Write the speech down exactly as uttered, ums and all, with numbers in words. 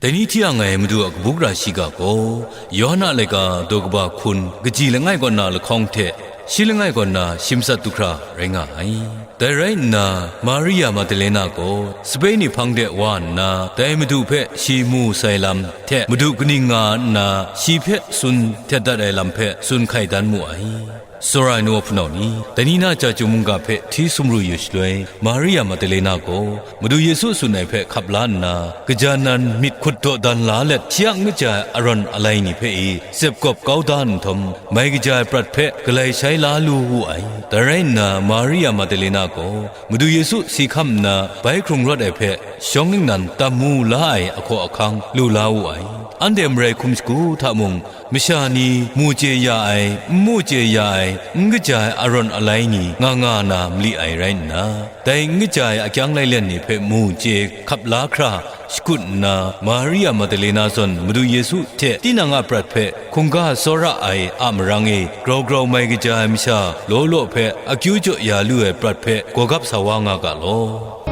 Dai ni hti yang ai Madu a kabu gara shiga gaw, Yawhan a laika daw kaba hkun kaji langai kaw na lahkawng hte shi langai kaw na shi matsat du hkra rai nga ai. Dai rai nna, Maria Magdalena gaw sape ni hpang de wa nna, dai Madu hpe shi mu sai lam hte Madu kaning nga nna shi hpe tsun htet dat ai lam hpe tsun hkai dan mu ai. Tsawra ai nu a hpunau ni, dai ni na chyeju mungga hpe hti sumru yu shaloi, Maria Magdalena gaw Madu Yesu tsun ai hpe hkap la nna, kaja nan myit hkut dawdan la let, shi a n kaja ai arawn alai ni hpe i tsep gawp kau da nhtawm, mai kaja ai prat hpe galai shai la lu wu ai. Dai rai nna, Maria Magdalena gaw Madu Yesu si hkam nna bai hkrung rawt ai hpe, shawng ningnan tam mu la ai ahkaw ahkang lu la wu ai. Anhte marai hkum shagu hta mung, masha ni mu chye ya ai, n mu chye ya ai, n kaja ai arawn alai ni nga nga na mali ai rai nna, dai n kaja ai akyang lailen ni hpe mu chye hkap la hkra shakut nna, Maria Magdalena zawn Madu Yesu hte tinang a prat hpe hkungga tsawra ai a marang e grau grau mai kaja ai masha law law hpe akyu jaw ya lu ai prat hpe gawgap sa wa nga ga law.